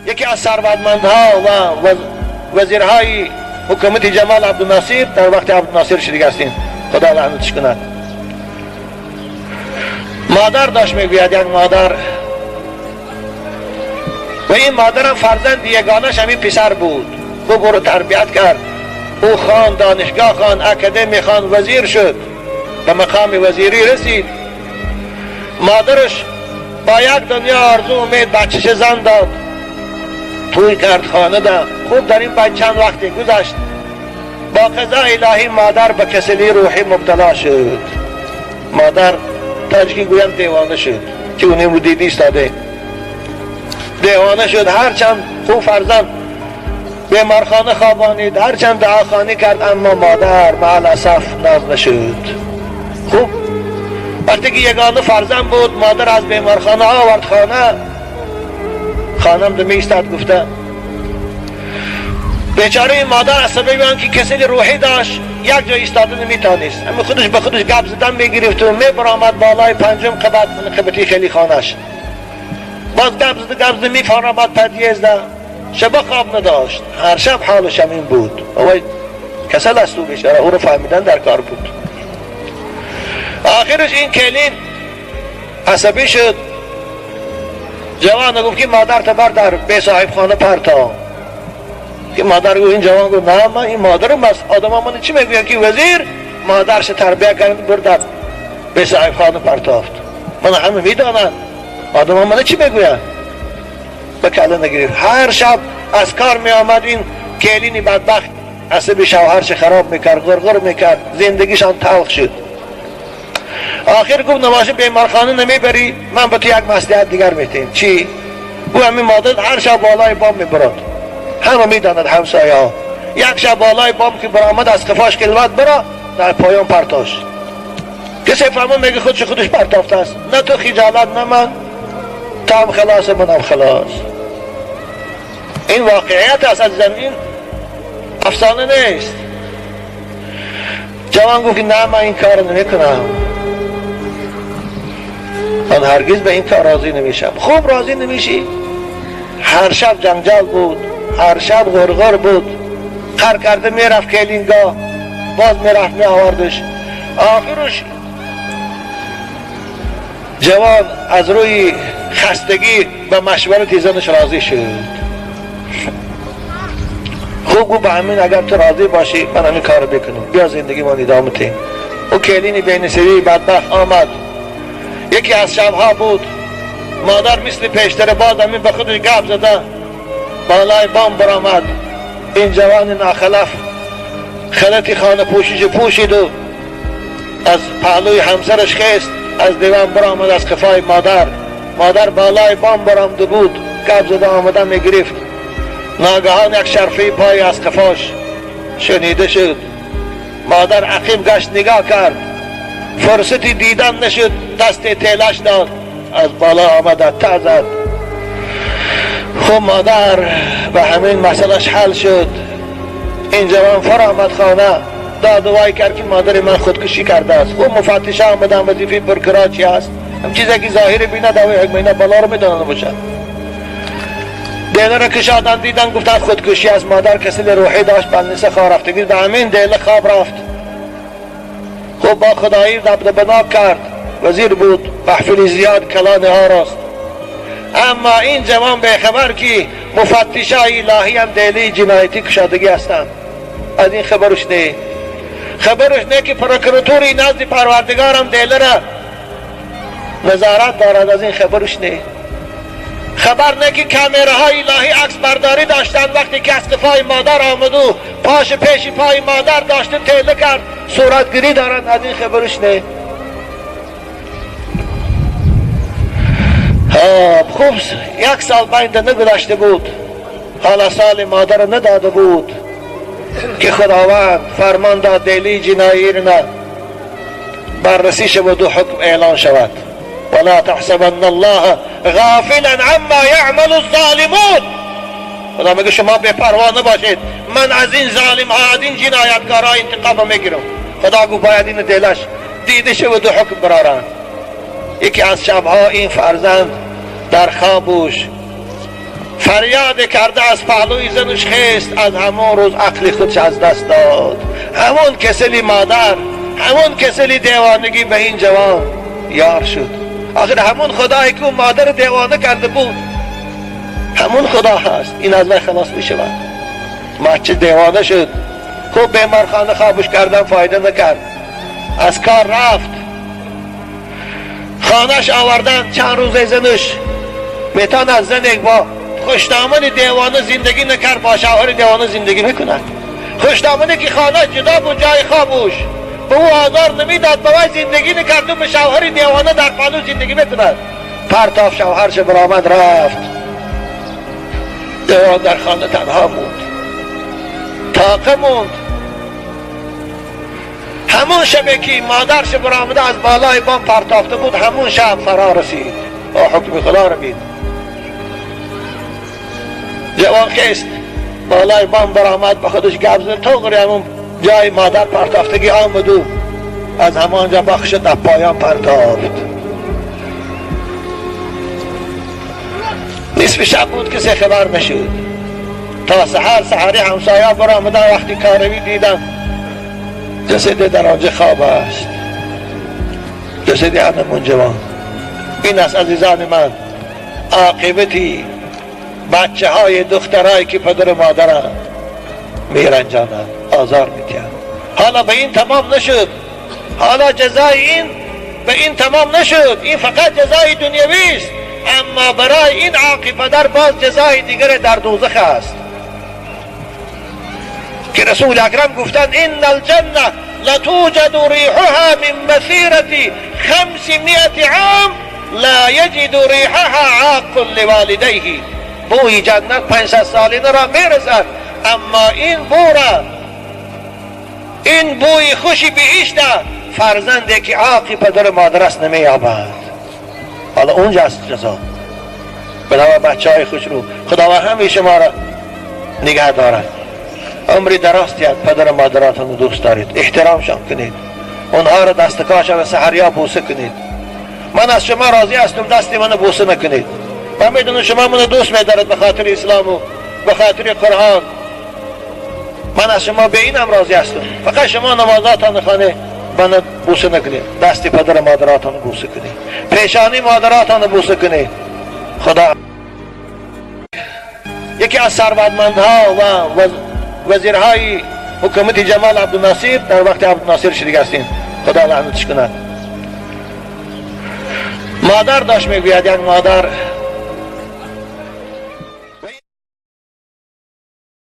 یکی از ثروتمندها و وزیرهای حکومت جمال عبدالناصر در وقت عبدالناصر شریک هستیم، خدا لعنتش کند. مادر داشت میگوید، یک مادر، و این مادرم فرزند یگانش همین پسر بود. او رو تربیت کرد، او خان، دانشگاه خان، اکادمی خان، وزیر شد، به مقام وزیری رسید. مادرش با یک دنیا آرزو امید بچهش زن داد، توی کرد خانه ده. خوب در این باید چند وقتی گذشت، با قضا الهی مادر به کسلی روحی مبتلا شد. مادر تاجکی گویم دیوانه شد، که اونیم رو دیدی ایستاده دیوانه شد. هرچند خوب فرزند بیمارخانه خوابانید، هرچند دعاخوانی کرد، اما مادر مع الاسف ناز نشد. خوب وقتی که یگانه فرزند بود، مادر از بیمارخانه آورد خانه، خانم ده می ایستاد گفته بیچاره این مادر از سبب آن که کسل روحی داشت یک جای ایستاده نمیتانست، اما خودش به خودش گپ زدن میگرفت و میبرآمد بالای پنجم قبط، قبطی خیلی خانهش، باز گپ زده گپ زده میفرآمد پدیزده. شب خواب نداشت، هر شب حالش همین بود. اوه کسل است او بیچاره، او رو فهمیدن در کار بود. آخرش این کلین عصبی شد، جوان گفت که مادر تبر در به صاحب خانه پرتا. که مادر گفت، این جوان گفت نه من این مادرم است، آدم ها من چی میگوین که وزیر مادرش تربیه کرد برد به صاحب خانه پرتافت، من همه میدانم آدم ها من چی میگوین. به کله نگرفت. هر شب از کار می آمد این کلینی بدبخت عصب شوهرش خراب میکرد، غرغر میکرد، زندگیشان تلخ شد. آخر گفت نماشه بیمارخانه نمیبری، من به تو یک مصلحت دیگر میتیم. چی؟ او همین مادر هر شب بالای بام میبرد، همه میداند همسایه ها. یک شب بالای بام که برآمد از قفاش کلوت برا در پایان پرتاش. کسی فهمه میگه خودش خودش پرتافته است، نه تو خجالت نه من، تو هم خلاص منم خلاص. این واقعیت است عزیزم، این افسانه نیست. جوان گفت نه من این کار نمیکنم، من هرگز به این کار راضی نمیشم. خوب راضی نمیشی؟ هر شب جنجال بود، هر شب غرغر بود، قر کرده میرفت کلینگا، باز میرفت میآوردش. آخرش جوان از روی خستگی به مشورت زنش راضی شد. خوب گفت به همین اگر تو راضی باشی من همین کار بکنم، بیا زندگی من ادامه تیم. او کلینی بینسری بدبخت آمد. یکی از شبها بود، مادر مثل پیشتر باز همین به خودش گپ زده بالای بام برآمد. این جوان ناخلف خلطی خانه پوشیش پوشید و از پهلوی همسرش خیست، از دیوان برآمد از قفای مادر. مادر بالای بام برآمده بود، گپ زده آمده میگرفت. ناگهان یک شرفه پای از قفاش شنیده شد. مادر عقیم گشت نگاه کرد، فرصتی دیدن نشد، دست تیلش داد، از بالا آمد ته زد. خب مادر به همین مسئلهش حل شد. این جوان فر آمد خانه، داد و وای کرد که مادر من خودکشی کرده است. خب مفتش آمدن، وظیفه پرکرا چی است؟ هم چیزی که ظاهر بینه دوای حکمینه بالا رو میدانند باشد. دیله را کشادن دیدن گفتن خودکشی از مادر کسی روحی داشت، بلنسه خواه رفتگی، به همین دیله خواب رفت. خب با خدایی دبد بنا کرد، وزیر بود، محفل زیاد کلان آراست. اما این جوان به خبر که مفتشای الهی هم دیله جنایتی کشادگی هستند، از این خبرش نه، خبرش نه که پروکراتوری نزد پروردگارم دیله را نظارت دارد، از این خبرش نه. خبر نه که کامراهای الهی عکس برداری داشتند وقتی که از قفای مادر آمد و پاش پیش پای مادر داشته تیله کرد، صورتگیری دارند، از این خبرش نه. خوب یک سال بینده نگذشته بود، حالا سال مادر نداده بود که خداوند فرمان داد دیلی جنایی را بررسی شود و حکم اعلان شود. ولا تحسبن الله غافلا عما يعمل الظالمون. خدا میگه شما بی پروا نباشید، من از این ظالم ها، از این جنایتکارا انتقام میگیرم. خدا گفت باید این دلش دیده شود و حکم برارند. یکی از شبها این فرزند در خوابش فریاد کرده از پهلوی زنش خیست. از همون روز عقل خودش از دست داد. همون کسلی مادر، همون کسلی دیوانگی به این جوان یار شد. آخر همون خدایی که اون مادر دیوانه کرده بود، همون خدا هست. این از وی خلاص می شود. بچه دیوانه شد، خوب بیمارخانه خوابش کردن فایده نکرد، از کار رفت. خانهش آوردن چند روز زنش میتان از زن یک با خوشدامن دیوانه زندگی نکرد، با شوهر دیوانه زندگی میکند. خوشدامنی که خانه جدا بود، جای خوابش به او آزار نمیداد، به وی زندگی نکرد و به شوهر دیوانه در پالو زندگی میکند. پرتاف شوهرش برآمد رفت. دیوان در خانه تنها بود، تاقه موند. همون شبه که مادرش برآمده از بالای بام پرتافته بود، همون شب فرا رسید. با حکم خدا رو بید. جوان خیست بالای بام برآمد، به خودش گپ زد، توغری همون جای مادر پرتافتگی آمد و از همانجا بخش در پایان پرتافت. نصف شب بود کسی خبر نشد. تا سحر سحری همسایه برآمدن، وقتی کاروی دیدن جسد در آنجا خواب است، جسد همون جوان. این است عزیزان من عاقبتی بچه های دخترایی که پدر و مادرند میرنجانند، آزار میدهند. حالا به این تمام نشد، حالا جزای این به این تمام نشد، این فقط جزای دنیوی است. اما برای این عاقب پدر باز جزای دیگر در دوزخ است که رسول اکرم گفتند ان الجنه لتوجد ریحها من مسیرة 500 عام لا یجد ریحها عاق لوالدیه. بوی جنت 500 سالینه را میرسد، اما این بو را، این بوی خوشی بهشت فرزندی که عاقی پدر مادر است نمییابد. حالا اونجا است جزا. بنابر بچه های خوش رو خداوند همیشه شما را نگه دارد. عمری دراز دهد. پدر مادراتان رو دوست دارید، احترامشان کنید، اونها را دست کاش و سحریا بوسه کنید. من از شما راضی هستم، دست منو بوسه نکنید. من میدونم شما منو دوست میدارد به خاطر اسلام و به خاطر قرآن. من از شما به اینم راضی هستم، فقط شما نمازاتان خانه منو بوسه نکنید، دست پدر مادراتان بوسه کنید، پیشانی مادراتان بوسه کنید. خدا یکی از ثروتمندها و وزیرهای حکومت جمال عبدالناصر در وقت عبدالناصر شریک هستیم، خدا لعنتش کند. مادر داشت میگوید، یک مادر